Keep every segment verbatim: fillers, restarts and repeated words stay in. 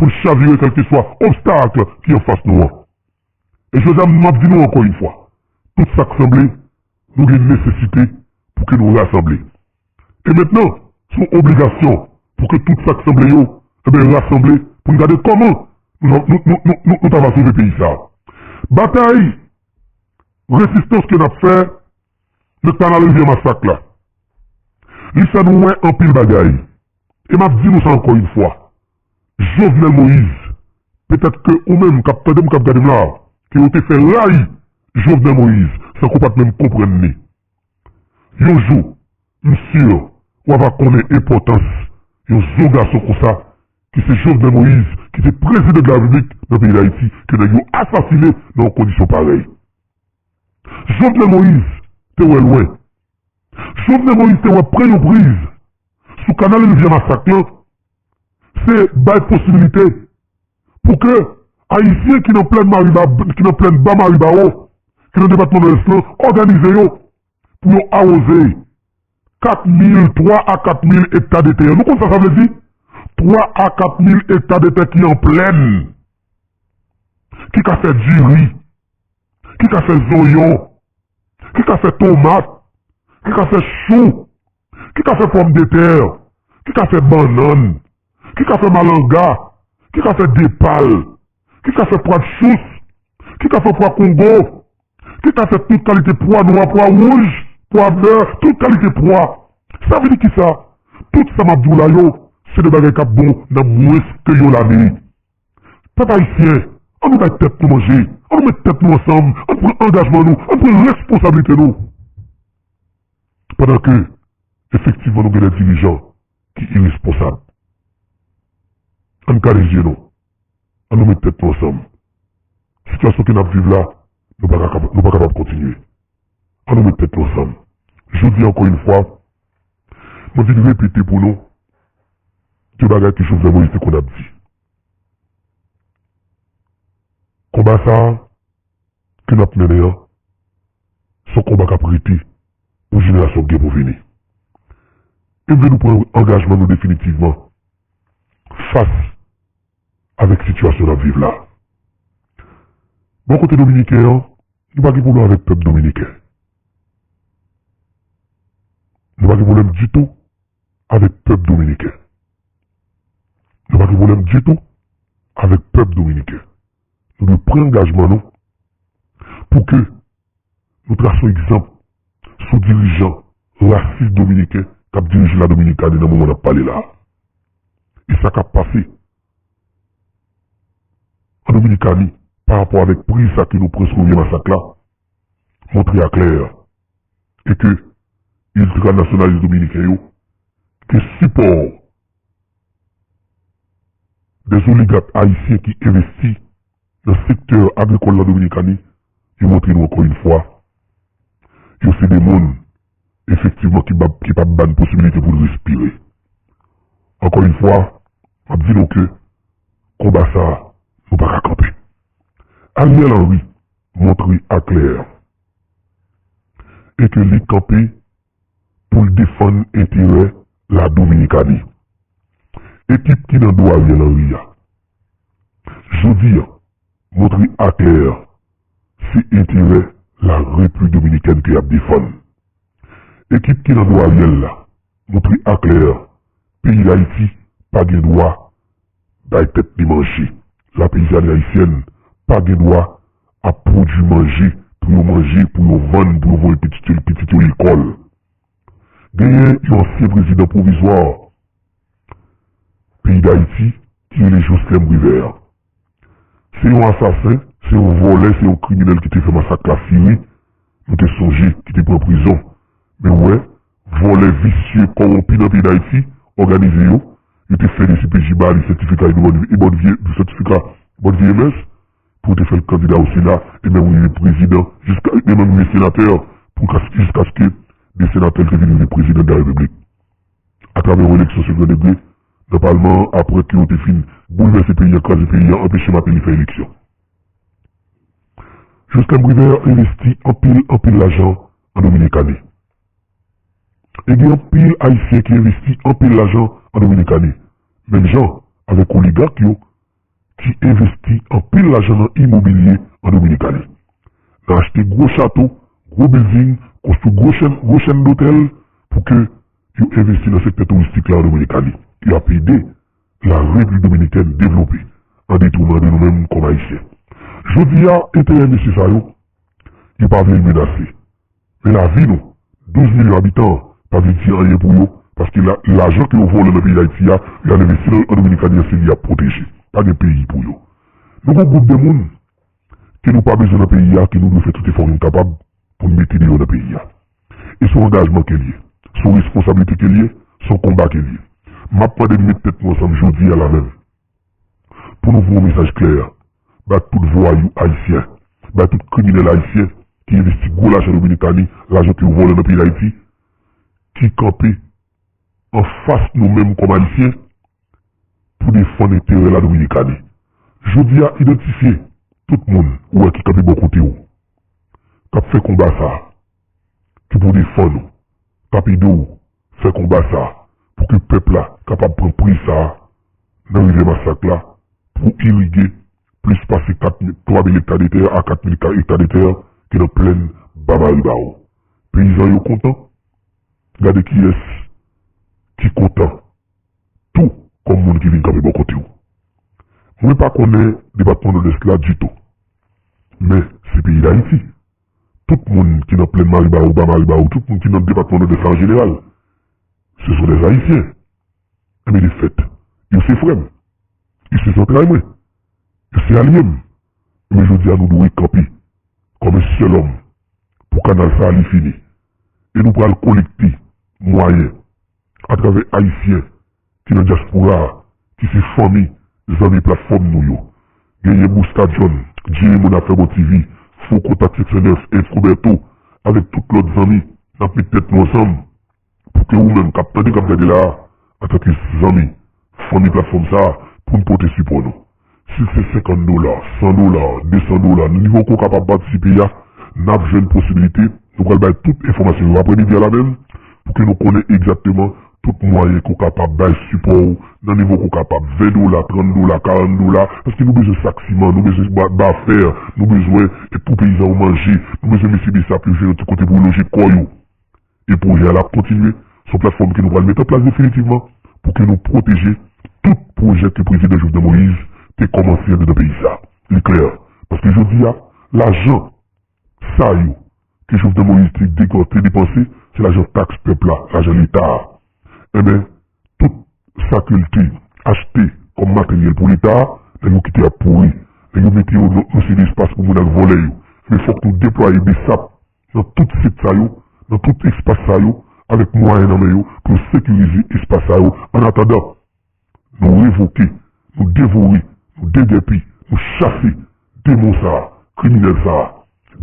pou n chavire kèlkeswa obstak ki anfas nou an. E jodi a, m ap di nou ankò yon fwa, tout sa k sanble, nou gen nesesite pou ke nou rasanble. E mentnan, se yon obligasyon pou ke tout sa k sanble yo, ebyen, rasanble pou n gade kòman nou, nou, nou, nou, nou, nou ta va sove peyi sa a. Batay rezistans ke n ap fè nan kanal Rivyè Masak la, li fè nou wè anpil bagay. E m ap di nou sa ankò yon fwa, Jovenel Moïse, petèt ke ou menm k ap tande m, k ap gade m la, ke yo te fè rayi Jovenel Moïse, san ke w pa t menm konprann li. Yon jou, m si w ava konnen enpòtans yon zo gason konsa, ki se Jovenel Moïse, ki te prezidan de la Repiblik nan peyi Dayiti, ke nèg yo asasinen nan yon kondisyon parèy. Jovenel Moïse te wè lwen. Jovenel Moïse te wè pran yon priz sou kanal Rivyè Masak lan, se bay posibilite pou ke Ayisyen ki nan plèn Mariba, ki nan plèn Ba Maribawo, ki nan depatman Nòdès lan, òganize yo pou yo awoze kat mil, twa a kat mil ekta de tè. Nou konn sa sa vle di? Twa a kat mil ekta de tè ki an plèn, ki ka fè diri, ki ka fè zonyon, ki ka fè tomat, ki ka fè chou, ki ka fè pòmdetè, ki ka fè bannann, ki ka fè malanga, ki ka fè depal, ki ka fè pwa chous, ki ka fè pwa kongo, ki ka fè tout kalite pwa nwa, pwa wouj, pwa vè, tout kalite pwa. Sa vle di kisa? Tout sa m ap di w la yo, se de bagay k ap bon nan mwens ke yon lane. Pèp ayisyen, an nou bay tèt nou manje, an nou met tèt nou ansanm, an pran angajman nou, an pran responsablite nou. Pandan ke, efektivman, nou gen de dirijan ki iresponsab. An kale zye nou. An nou met tèt nou ansanm. Sitiyasyon ke n ap viv la, nou pa ka, nou pa kapab kontinye. An nou met tèt nou ansanm. Jodi a, ankò yon fwa, mwen vin repete pou nou de bagay ke Jovenel Moïse te konn ap di. Konba sa a ke n ap mennen an, se yon konba k ap rete pou jenerasyon k gen pou vini. E m vle nou pran angajman nou definitivman fas avèk sitiyasyon n ap viv la. Bò kote dominiken an, nou pa gen pwoblèm avèk pèp dominiken. Nou pa gen pwoblèm ditou avèk pèp dominiken. Nou pa gen pwoblèm ditou avèk pèp dominiken. Nou dwe pran angajman nou pou ke nou trase yon egzanp sou dirijan rasis dominiken k ap dirije la Dominikani nan moman n ap pale la a. E sa k ap pase an Dominikani pa rapò avèk priz sa ke nou pran sou Rivyè Masak la montre aklè e ke iltranasyonalis dominiken yo gen sipò dè oligak ayisyen ki envesti nan sektè agrikòl la Dominikani, yo montre nou ankò yon fwa, yo se de moun, efektivman, ki p ap, ki p ap ba n posibilite pou n respire. Ankò yon fwa, m ap di nou ke konba sa a, nou pa ka kanpe. Ariel Henry montre aklè e ke li kanpe pou l defann enterè la Dominikani. Ekip ki nan do Ariel Henry a, jodi a, montre aklè se enterè la Repiblik Dominikèn ke y ap defann. Ekip ki nan do Ariel la, montre aklè peyi Dayiti pa gen dwa bay tèt li manje. Lapeyizani ayisyèn pa gen dwa ap pwodui manje pou yo manje, pou yo vann, pou yo voye pitit yo, pitit yo lekòl. Genyen yon ansyen prezidan pwovizwa peyi Dayiti ki rele Joslèm Privè. Se yon asasen, se yon vòlè, se yon kriminèl ki te fè masak Lasiri, nou te sonje, ki te pran prizon. Men w wè, vòlè, visye, kòwonpi nan peyi Dayiti, òganize yo, yo te fè D C P J ba li sètifika ebòn vye, ebòn vye, sètifika ebòn vye mès, pou te fè l kandida o Sena, e menm rive prezidan, jiska, e menm rive senatè, pou kas-, jiskaske de senatè l te vin rive prezidan de la Repiblik. Atravè yon eleksyon segondegre nan palman an, apre ke yo te fin boulvèse peyi an, kraze peyi an, anpeche Martelly fè eleksyon. Joslèm Privè envesti anpil, anpil lajan an Dominikani. E gen anpil Ayisyen ki envesti anpil lajan an Dominikani. Menm jan avèk oligak yo, ki envesti anpil lajan nan imobilye an Dominikani. Nan achte gwo chato, gwo bilding, konstwi gwo chèn, gwo chèn dotèl pou ke yo envesti nan sektè touristik la an Dominikani. Y ap ede la Repiblik Dominikèn devlope an detrimè de nou menm kòm Ayisyen. Jodi a, enterè mesye sa yo, yo pa vle l menase. Men lavi nou, douz milyon abitan, pa vle di anyen pou yo, paske la, lajan ke yo vòlè nan peyi Dayiti a, y al envesti nan, an Dominikani a, se li y ap pwoteje. Pa gen peyi pou yo. Nou gon gwoup de moun ke nou pa bezwen nan peyi a, ke nou dwe fè tout efò nou kapab pou n mete deyò nan peyi a. E se yon angajman ke l ye. Se yon responsablite ke l ye, se yon konba ke l ye. M ap mande n met tèt nou ansanm jodi a la menm. Pou nou voye yon mesaj klè, bay tout vwayou ayisyen, bay tout kriminèl ayisyen ki envesti gwo lajan Dominikani, lajan ke yo vòlè nan peyi Dayiti, ki kanpe anfas nou menm kòm Ayisyen pou defann enterè la Dominikani. Jodi a, idantifye tout moun ou wè ki kanpe bò kote w, k ap fè konba sa a, ki pou defann ou, k ap ede w fè konba sa a, pou ke pèp la kapab pran pri sa a nan rivyè Masak la, pou irige plis pase kat mil, twa mil ekta de tè a kat mil ekta de tè ki nan plèn Ba Maribawo. Peyizan yo kontan, gade kiyès ki kontan tou kòm moun ki vin kanpe bò kote w. Mwen pa konnen depatman Nòdès la ditou, men se peyi Dayiti. Tout moun ki nan plèn Maribawo, Ba Maribawo, tout moun ki nan depatman Nòdès la an jeneral, se sont des Haïtiens. Enben, de fèt, yo se frè m, yo se zantray mwen, yo se alye m. Enben, jodi a, nou dwe kanpe kòm yon sèl òm pou kanal sa a li fini. E nou pral kolekte mwayen atravè Ayisyen ki nan dyaspora a, ki se fanmi, zanmi platfòm nou yo. Genyen Bouska John, Jerry Moun Afè Bon T V, Fou Kontak senk san nèf, Info Berto, avèk tout lòt zanmi, n ap met tèt nou ansanm pou ke ou menm k ap tande, k ap gade la a, antanke zanmi, fanmi platfòm sa a, pou n pote sipò nou. Si se senkant dola, san dola, de san dola, nan nivo ke w kapab patisipe a, n ap jwenn posibilite, nou pral bay tout enfòmasyon yo aprè midi a la menm, pou ke nou konnen egzakteman tout mwayen ke w kapab bay sipò w, nan nivo ke w kapab, ven dola, trant dola, karant dola, paske nou bezwen sak siman, nou bezwen ba, ba fè, nou bezwen èd pou peyizan yo manje, nou bezwen mesye besap yo jwenn yon ti kote pou yo loje kò yo. E pwojè a l ap kontinye. Se yon platfòm ke nou pral mete an plas definitivman pou ke nou pwoteje tout pwojè ke Prezidan Jovenel Moïse te kòmanse anndan peyi sa. Li klè. Paske jodi a, lajan sa yo ke Jovenel Moïse te degòte, depanse, se lajan taks pèp la, lajan Leta a. Enben, tout sa ke l te achte kòm materyèl pou Leta a, nèg yo kite ap pouri. Nèg yo mete yo nan, nan seri espas pou moun al vòlè yo. Men fòk nou deplwaye besap nan tout sit sa yo, nan tout espas sa yo, avèk mwayen nan men yo, pou yo sekirize espas sa yo. Annatandan, nou revoke, nou devore, nou degèpi, nou chase demon sa a, kriminèl sa a,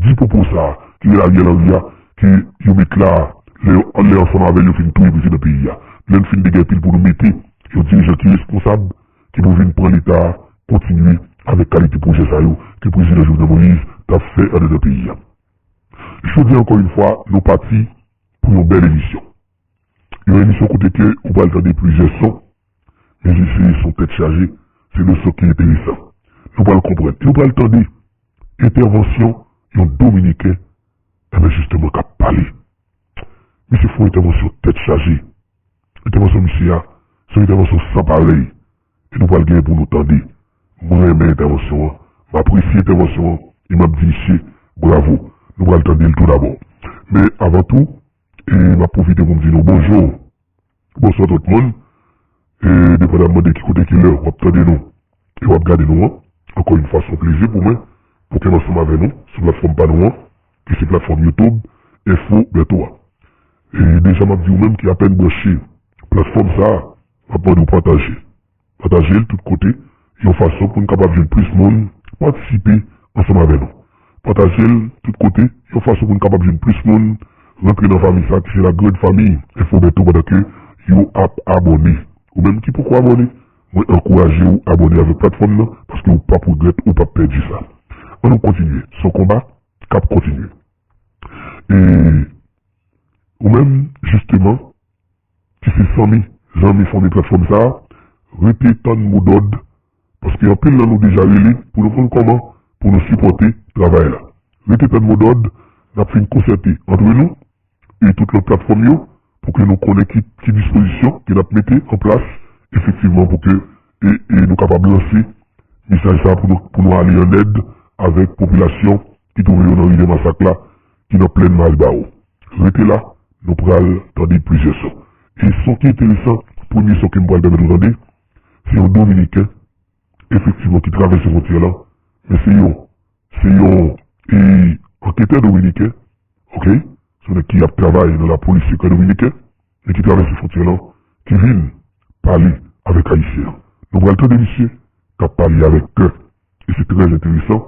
dipopo sa a, ki rele Ariel Henry a, ke yo met la a, lè, lè ansanm avè l yo fin touye prezidan peyi a. Lè n fin degèpi l pou nou mete yon dirijan ki responsab, ki pou vin pran Leta a, kontinye avèk kalite pwojè sa yo ke Prezidan Jovenel Moïse t ap fè andedan peyi a. Jodi a, ankò yon fwa, nou pati pou yon bèl emisyon. Yon emisyon kote ke ou pral tande plizyè son, men se son tèt chaje, se de son ki enteresan. Nou pral konprann. E nou pral tande entèvansyon yon Dominiken, enben, jisteman, k ap pale. Misye fè yon entèvansyon tèt chaje. Entèvansyon misye a, se yon entèvansyon san parèy. E nou pral gen pou nou tande. Mwen renmen entèvansyon an. M apresye entèvansyon an. E m ap di misye, bravo. Nou pral tande l tou dabò. Men avan tou, e m ap pwofite pou m di nou bonjou. Bonswa tout moun. E depandamman de ki kote, ki lè w ap tande nou e w ap gade nou an, ankò yon fwa, se yon plezi pou mwen pou ke m ansanm avè nou sou platfòm pa nou an, ki se platfòm YouTube Info Berto a. E deja, m ap di ou menm ki apèn branche platfòm sa a, m ap mande w pataje. Pataje l tout kote, yon fason pou n kapab jwenn plis moun patisipe ansanm avè nou. Pataje l tout kote, yon fason pou n kapab jwenn plis moun rantre nan fanmi sa ki se la grande famille Info Berto pandan ke yo ap abòne. Ou menm ki poko abòne, mwen ankouraje w abòne avèk platfòm nan, paske ou p ap regrèt, ou p ap pèdi sa. Ann nou kontinye, se yon konba k ap kontinye. E ou menm, jisteman, ki se zanmi, zanmi fanmi platfòm sa a, rete tann modòd Paske anpil nan nou deja rele pou nou konn kòman pou nou sipòte travay la. Rete tann modòd, n ap fin konsète antre nou e tout lòt platfòm yo pou ke nou konnen ki, ki dispozisyon ke n ap mete an plas efektivman pou ke e, e nou kapab lanse mesaj sa pou nou, pou nou ale an èd avèk popilasyon ki twouve yo nan rivyè Masak la, ki nan plèn Maribawo. Rete la, nou pral tande plizyè son. E son ki enteresan, premye son ke m pral pèmèt ou tande, se yon Dominiken, efektivman, ki travèse fwontyè lan, men se yon, se yon e, anketè dominiken, ok? Se yon nèg ki ap travay nan lapolis sekrè dominiken, men ki travèse fwontyè lan, ki vin pale avèk Ayisyen an. Nou pral tande misye k ap pale avèk kè. E se trè enteresan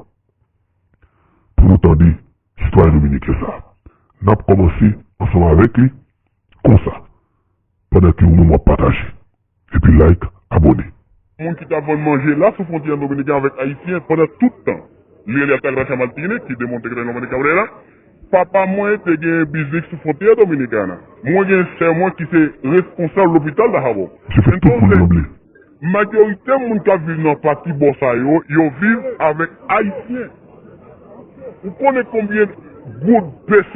pou nou tande sitwayen dominiken sa a. N ap kòmanse ansanm avèk li konsa, pandan ke ou menm w ap pataje. Epi like, abòne. Moun ki t ap vann manje la sou fwontyè dominiken avèk ayisyen pandan tout tan. Li rele Altagracia Martinez, ki demontre ke nan Dominika vrè la. Papa mwen te gen biznis sou fwontyè Dominikana. Mwen gen sè mwen ki se responsab lopital Dajabón. Se fè tout moun sanble. Majorite moun k ap viv nan pati bò sa yo, yo viv avèk ayisyen. Ou konnen konbyen goud peso